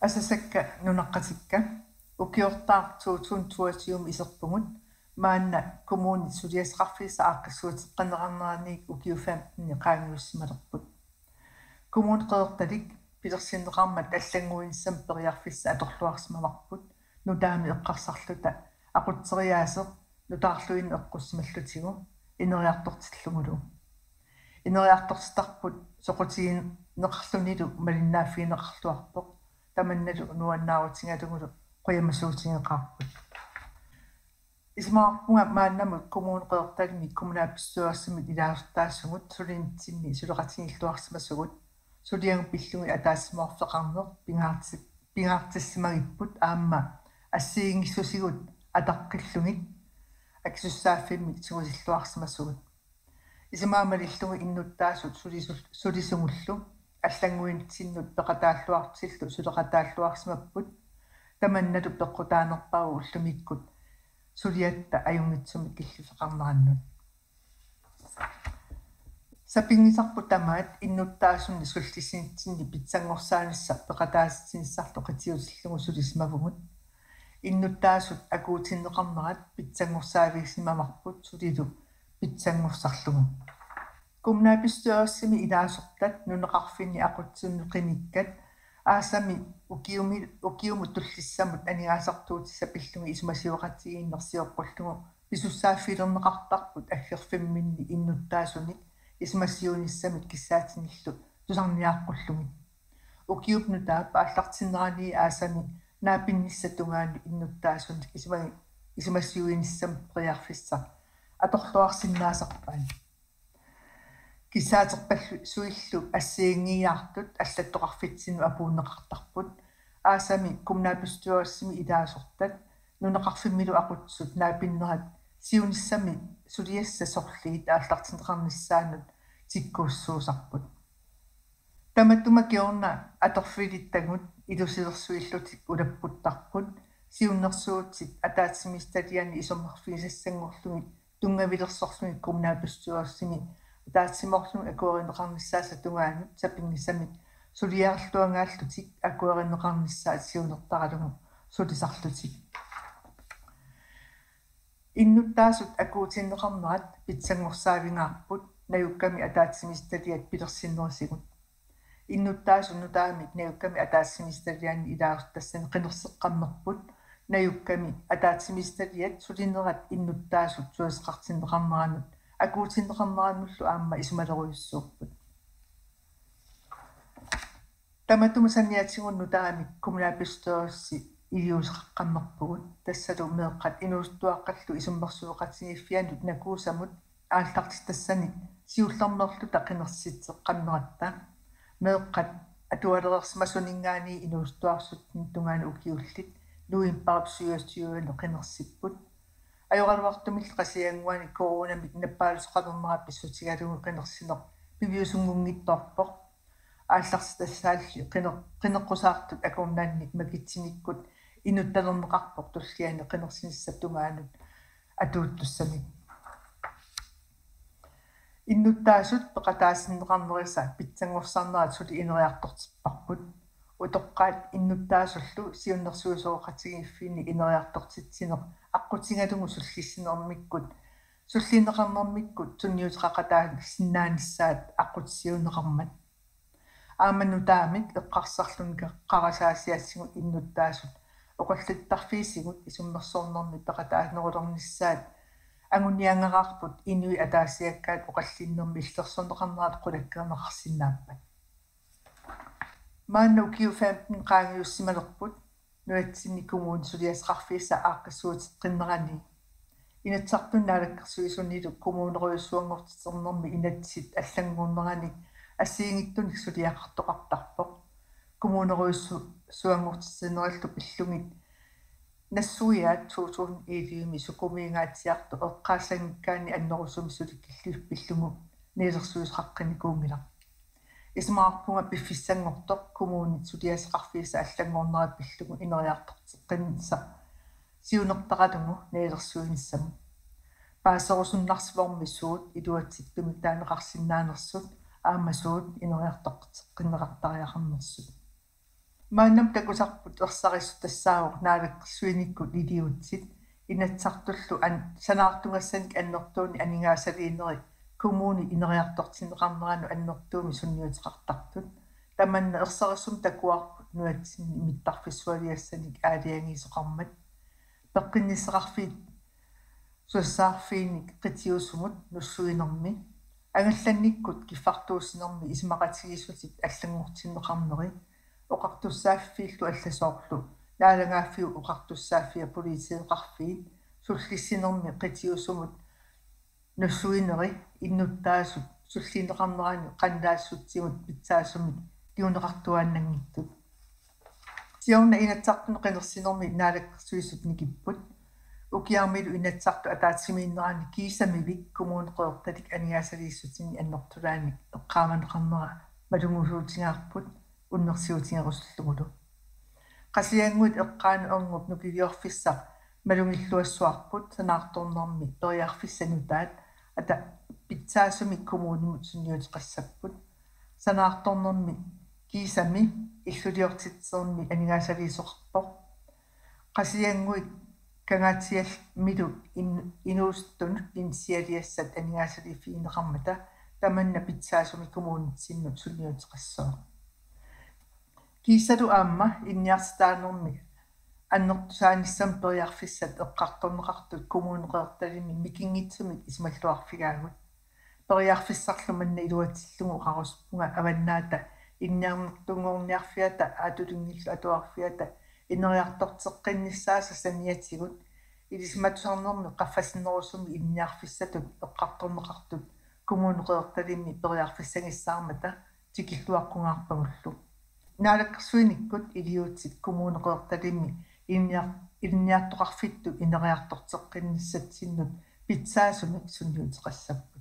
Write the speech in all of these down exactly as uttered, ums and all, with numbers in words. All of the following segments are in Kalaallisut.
Asasakka nunaqqatikka, ukiortaaq to tusind toogtyve iserpugut, maanna kommunit suliassaqarfiisa aaqqissuuteqqinneqarneraniit ukiut femten qaangiussimalerput. Kommune Qeqertalik pilersinneqarmat allannguinissamut periarfissaq atorluarsimavarput, nutaamik eqqarsarluta aqutseriaaseq nutaarluinnaq eqqussimallutigu ineriartortillugulu. Ineriartortitarput soqutigineqarlunilu malinnaaffigineqarluarpoq, tamannalu nuannaarutigalugulu qujamasuutigeqaarput. Isumaqarpunga maannamut Kommune Qeqertalimit kommunalbestyrelsimit ilaasortaasugut sulinitsinni suleqatigiilluarsimasugut, suliagut pillugit ataatsimoorfeqarneq pingaarti-, pingaartissimagipput aamma assigiinngissusigut ataqqillugit akisussaaffimmik tigusilluarsimasugut. Isumaga malillugu innuttaasut sulisul-, sulisugullu allannguinitsinnut peqataalluartillu suleqataalluarsimapput, tamannalu peqqutaanerpaavoq ullumikkut suliatta ajunngitsumik killiffeqarnerannut. Sapinngisarput tamaat innuttaasunik sullissinitsinni pitsanngorsaanissaa peqataatitsinissarlu qitiutillugu sulisimavugut. Innuttaasut akuutinneqarnerat pitsanngorsaavigisimavavut sulilu pitsanngorsarlugu. Kommunalbestyrelsimi ilaasortat nunaqarfinni aqutsisut qinikkat aasami ukiumi-, ukiumut tullissamut aningaasartuutissat pillugit isumasioqatigiinneq sioqqullugu pisussaaffigilerneqartarput aggerfimminni innuttaasunik isumasiuinissamik kissaatinillu tusarniaaqqullugit. Ukiup nutaap aallartinnerani aasami naapinnissap tungaanut innuttaasunik isuma-, isumasiuinissamut periarfissaq atorluarsinnaasarpaat. Kissaaterpassuillu assigiinngiiaartut allattoqarfitsinnut apuunneqartarput. Aasami kommunalbestyrelsimi ilaasortat nunaqarfimmilu aqutsisut naapinnerat siunissami suliassat sorliit aallartinneqarnissaannut tikkuussuusarput. Tamatuma kingorna atorfilittagut ilusilersuillutik ulapputtarput, siunnersuutit ataatsimiititaliani isummerfigisassanngorlugit tunngavilersorlugit kommunalbestyrelsimi ataatsimoorlugit akuerineqarnissaasa tungaanut sapinngisamik suliarluangaallutik akuerineqarnissaat siunertaralugu sulisarlutik. Innuttaasut akuutinneqarnerat pitsanngorsaavingaarput najukkami ataatsimiititaliat pilersinnerisigut. Innuttaasut nutaamik najukkami ataatsimiititaliani ilaasortassani qinerseqqammerput, najukkami ataatsimiititaliat sulinerat innuttaasut suleqatinneqarneranut akuutinneqarnerannullu aamma isumalerujussuupput. Tamatuma saniatigut nutaamik kommunalbestyrelsi iliuuseqaqqammerpugut, tassalu meeqqat inuusuttuaqqallu isummersueqatigiiffianut nakuusamut aallartitassanik siullermeerluta qinersitseqqammeratta. Meeqqat atualereersimasuninngaanniit inuusuttuarsutsinnut tungaanut ukiullit novembarip syvogtyve qinersipput. Ajoraluartumillu Qasigiannguani coronamik nappaalusoqalernera pissutigalugu qinersineq piviusunngunngitsoorpoq. Aallartitassaalli qine-, qineqqusaartut akornanni makitsinikkut inuttalerneqarpoq tulliani qinersinissap tungaanut atuuttussamik. Innuttaasut peqataatinneqarnerisa pitsanngorsarnerat suli ineriartortipparput. Utoqqaat innuttaasullu siunnersuisoqatigiiffinni ineriartortitsineq aqqutigalugu sullissinermikkut, sullinneqarnermikkut tunniuteqaqataasinnaanissaat aqqutissiuunneqarmat. Aamma nutaamik eqqarsarluni qarasaasiassigut innuttaasut oqallittarfiisigut isummersornermi peqataanerulernissaat anguniagaqarput inuit ataasiakkaat oqallinnermi illersorneqarnerat qulakkeerneqarsinnaappat. Maanna ukiut femten qaangiussimalerput nunatsinni kommunit suliassaqarfiisa aaqqissuuteqqinnerani. Inatsisartuni Naalakkersuisunilu kommunerujussuanngortiternermi inatsit allanngorneranik assigiinngitsunik suliaqartoqartarpoq. Kommunerujussu-, -suanngortiternerillu pillugit nassuiaat to tusind elleve-mi sukumiingaatsiartoq eqqaallanngikkaanni annerusumik sulikilliffik pillugu nalilersuisoqaqqinikuunngilaq. Isumaqarpunga piffissanngortoq kommunit suliassaqarfiisa allanngornera pillugu ineriartorteqqinnissaq siunertaralugu nalilersuinissamut. Paaserusunnarsivormi suut iluatsittumik taaneqarsinnaanersut aamma suut ineriartorteqqinneqartariaqarnersut. Maannamut takusarput ersarissut tassaavoq naalakkersuinikkut iliuutsit Inatsisartullu an-, sanaartugassanik annertuunik aningaasaliinerit kommunit ineriartortinneqarneranut annertuumik sunniuteqartartut. Tamanna ersarissumik takuarput nunatsinni mittarfissualiassanik aalajangiisoqarmat. Peqqinnissaqarfiit susassaqarfiinik qitiusumut nussuinermi, angallannikkut kiffartuussinermi isumaqatigiissutit allanngortinneqarneri, oqartussaaffiillu allasoorlu naalagaaffiup oqartussaaffia politeeqarfiit sullissinermi qitiusumut nussuineri innuttaasut sullineqarneranni qanilaassutsimut pitsaasumik kinguneqartuaannanngitsut. Siorna Inatsisartuni qinersinermi naalakkersuisut nikipput. Ukiarmilu Inatsisartut ataatsimiinneranni kiisamivik Kommune Qeqertalik aningaasaliissutinni annertulaanik eqqaamaneqarnera malungusuutigaarput unnersiutigerusullugulu. Qasigiannguit eqqaanut erngup nukiliorfissaq malunngilluassavarput sanaartornermi periarfissat nutaat ata pitsaasumik kommunimut sunniuteqassapput. Sanaartornermi kiisami illuliortitsermi aningaasaliisoqarpoq. Qasigiannguit Kangaatsiarmilu in-, inuusuttunut initialiassat aningaasaliiffigineqarmata tamanna pitsaasumik kommunitsinnut sunniuteqassooq. Kiisalu aamma ilinniartitaanermi annertusaanissamut periarfissat eqqartorneqartut Kommune Qeqertalimmi mikinngitsumik isumalluarfigaagut. Periarfissarlu manna iluatsillugu oqarusuppunga Avannaata Ilinniarnertunngorniarfiata Aatulinngillu Atuarfiata ineriartorteqqinnissaasa saniatigut ilisimatusarnermi qaffasinnerusumik ilinniarfissatut eqqartorneqartut Kommune Qeqertalimmi periarfissagissaarmata tikilluaqqungaarpagullu. Naalakkersuinikkut iliuutsit Kommune Qeqertalimmi ilinniar-, ilinniartoqarfittut ineriartorteqqinnissatsinnut pitsaasumik sunniuteqassapput.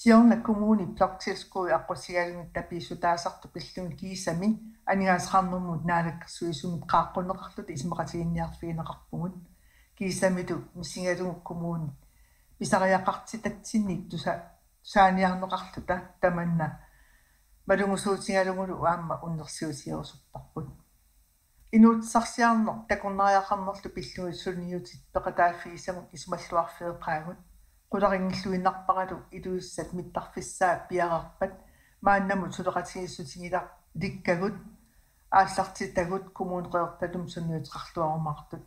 Siorna kommuni bloktilskud aqqutigalugit tapiissutaasartut pillugit kiisami aningaasaqarnermut naalakkersuisumit qaaqqunneqarluta isumaqatiginninniarfigineqarpugut. Kiisamilu misigalugu kommunit pisariaqartitatsinnik tusa-, tusaaniarneqarluta tamanna malungusuutigalugulu aamma unnersiutigerusupparput. Inuussutissarsiorneq takornariaqarnerlu pillugit sunniutit peqataaffigisagut isumalluarfigeqaagut. Qularinngilluinnarparalu iluissat mittarfissaat piareerpat maannamut suleqatigiissutigilikkagut aallartitagut Kommune Qeqertalimmi sunniuteqarluarumaartut.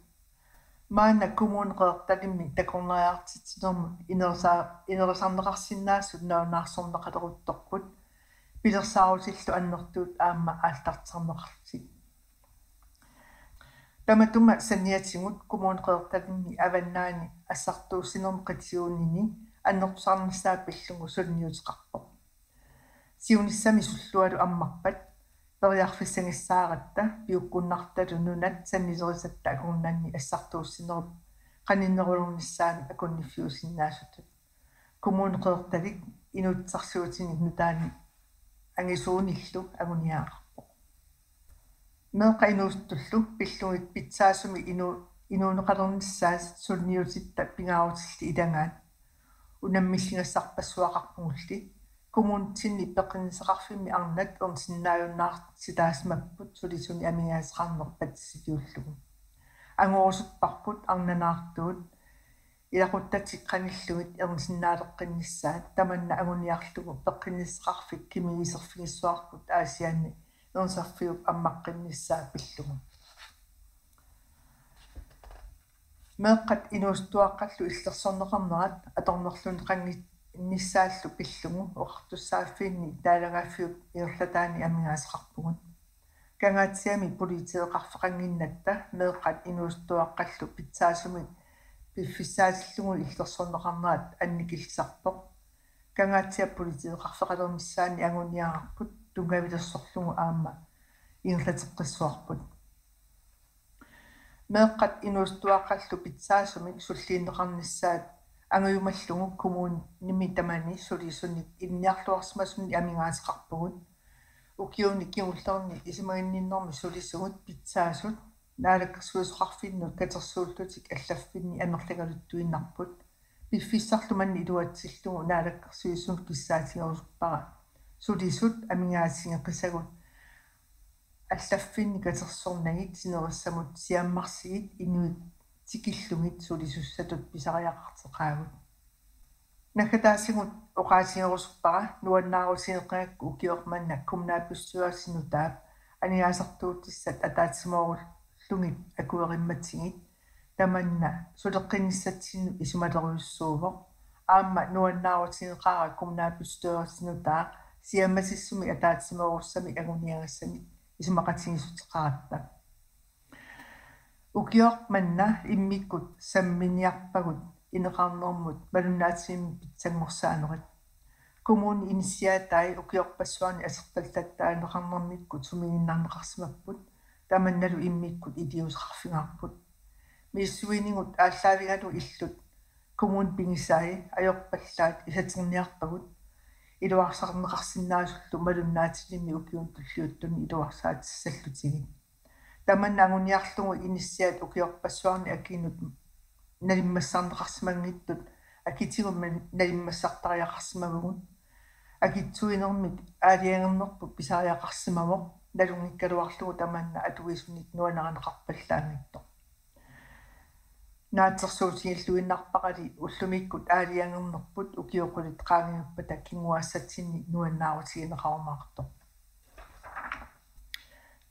Maanna Kommune Qeqertalimmi takornariartitsinermut inersa-, inerisarneqarsinnaasut nalunaarsorneqaleruttorput pilersaarutillu annertuut aamma aallartisarneqarlutik. Tamatuma saniatigut Kommune Qeqertalimmi Avannaani assartuussinermi qitiunini annertusarnissaa pillugu sunniuteqarpoq. Siunissami sullualu ammarpat periarfissagissaaratta piukkunnartalu nunat sanilerisatta akornanni assartuussinerup qaninnerulernissaanut akunniffiusinnaasutut. Kommune Qeqertalik inuussutissarsiutinik nutaanik angisuunillu anguniagaqarpoq. Meeqqat inuusuttullu pillugit pitsaasumik inu-, inuuneqalernissaat sunniutitta pingaarutillit ilagaat unammilligassarpassuaqarpugulli. Kommunitsinni peqqinnissaqarfimmi arnat ernisinnaajunnaartitaasimapput sulisunik amigaasaqarneq patsisitiullugu. Angorusupparput arnanaartuut ilaquttatik qanillugit ernisinnaaleqqinnissaat tamanna anguniarlugu peqqinnissaqarfik kimigiiserfigissavarput Aasianni erniserfiup ammaqqinnissaa pillugu. Meeqqat inuusuttuaqqallu illersorneqarnerat atornerlunneqanngitsaallu pillugu oqartussaaffiinni naalagaaffiup ingerlataani amigaasaqarpugut. Kangaatsiami politeeqarfeqannginnatta meeqqat inuusuttuaqqallu pitsaasumik piffissaatillugu illersorneqarnerat annikillisarpoq. Kangaatsiap politeeqarfeqalernissaanni anguniagarput tunngavilersorlugu aamma ingerlateqqissavarput. Meeqqat inuusuttuaqqallu pitsaasumik sulliunneqarnissaat angajumallugu kommunimi tamani sulisunik ilinniarluarsimasunik amigaasaqarpugut. Ukiuni kingullerni isumaginninnermi sulisugut pitsaasut naalakkersuisoqarfinnut katersuullutik allaffinni amerligaluttuinnarput. Piffissarlu manna iluatsillugu naalakkersuisunut kissaatigerusuppara sulisut amigaatigeqisagut allaffinni katersornagit sinerissamut siammarsigit inuit tikillugit sulisussatut pisariaqarteqaagut. Naggataatigut oqaatigerusuppara nuannaarutigeqigakku ukioq manna kommunalbestyrelsip nutaap aningaasartuutissat ataatsimoorullugit akuerimmatsigit tamanna suleqqinnissatsinnut isumalerujussuuvoq. Aamma nuannaarutigeqaara kommunalbestyrelsip nutaaq siammasissumik ataatsimoorussamik anguniagassanik isumaqatigiissuteqaratta. Ukioq manna immikkut samminiarpagut ineqarnermut malunnaatsumik pitsanngorsaanerit. Kommunip inissiaatai ukiorpassuarni asertallattaarneqarnermikkut sumiginnarneqarsimapput, tamannalu immikkut iliuuseqarfigaarput. Misissuinigut aallaavigalugu illut kommunip pigisai ajorpallaat isatinniarpagut iluarsarneqarsinnaasullu malunnaatilimmik ukiuni tulliuttuni iluarsaatissallutigit. Tamanna anguniarlugu inissiat ukiorpassuarni akinut nalimmassarneqarsimanngitsut akitigut nalimmassartariaqarsimavugut. Akitsuinermik aalajangernerput pisariaqarsimavoq, nalunngikkaluarlugu tamanna atuisunik nuannarineqarpallaanngitsoq. Naatsorsuutigilluinnarpara ullumikkut aalajangernerput ukioqqulit qaangiuppata kinguaassatsinni nuannaarutigineqarumaartoq.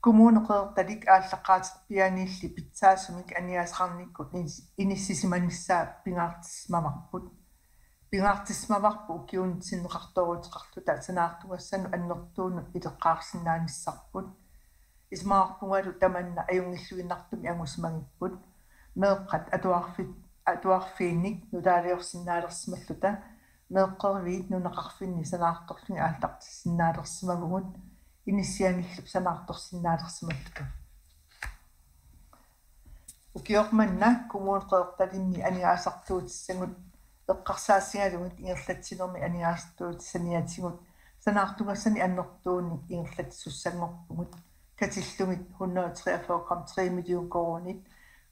Kommune Qeqertalik aallaqqaaterpiaaniilli pitsaasumik aningaasaqarnikkut inis-, inissisimanissaa pingaartissimavarput. Pingaartissimavarput ukiunut sinneqartooruteqarluta sanaartugassanut annertuunut ileqqaarsinnaanissarput. Isumaqarpungalu tamanna ajunngilluinnartumik angusimagipput. Meeqqat atuarfi-, atuarfiinnik nutaaliorsinnaalersimalluta meeqqeriviit nunaqarfinni sanaartorlugit aallartissinnaalersimavugut, inissianillu sanaartorsinnaalersimalluta. Ukioq manna Kommune Qeqertalimmi aningaasartuutissagut eqqarsaatigalugit ingerlatsinermi aningaasartuutissaniatigut sanaartugassanik annertuunik ingerlatsisussanngorpugut, katillugit hundrede treogfyrre komma tre million koruunit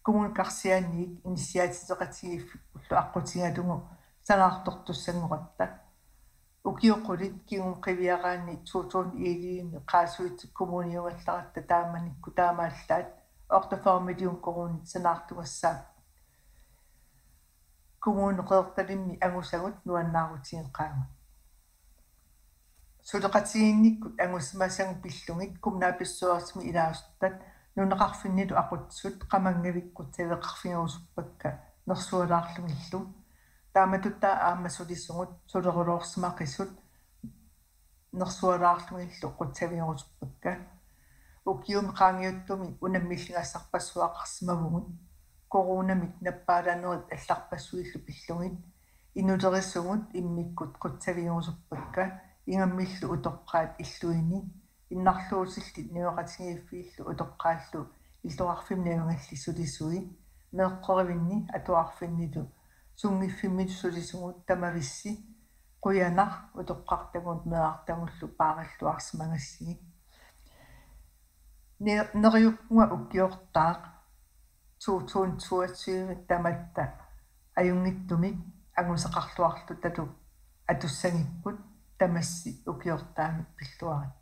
Kommune Karsianniit inissiaatiteqatigiiffikkullu aqqutigalugu sanaartortussanngoratta. Ukioqqulit kingumut qiviaraanni to tusind ellevemi Qaasuitsup kommuniugallaratta taamanikkut taamaallaat otteogfyrre million koruunit sanaartugassaapput. Kommune Qeqertalimmi angusagut nuannaarutigeqaagut. Suleqatigiinnikkut angusimasagut pillugit kommunalbestyrelsimi ilaasuttat nunaqarfinnilu aqutsisut qamanngavikkut saveqarfigerusuppakka nersualaarlugillu. Taamatut aamma sulisugut suleruloorsimaqisut nersualaarlugillu qutsavigerusuppakka. Ukiumi qaangiuttumi unammilligassarpassuaqarsimavugut. Coronamik nappaalanerit allarpassuillu pillugit inulerisugut immikkut qutsavigerusuppakka, ingammillu utoqqaat illuini, innarluutillit niueqatigiiffiillu utoqqaallu illoqarfimmi najugallit sulisui, meeqqerivinni atuarfinnilu sunngiffimmilu sulisugut, tamavissi qujanaq utoqqartagut meerartagullu paarilluarsimagassigit. Ne-, neriuppunga ukiortaaq to tusind toogtyve tamatta ajunngitsumik angusaqarluarlutalu atussagipput, tamassi ukiortaamik pilluarit.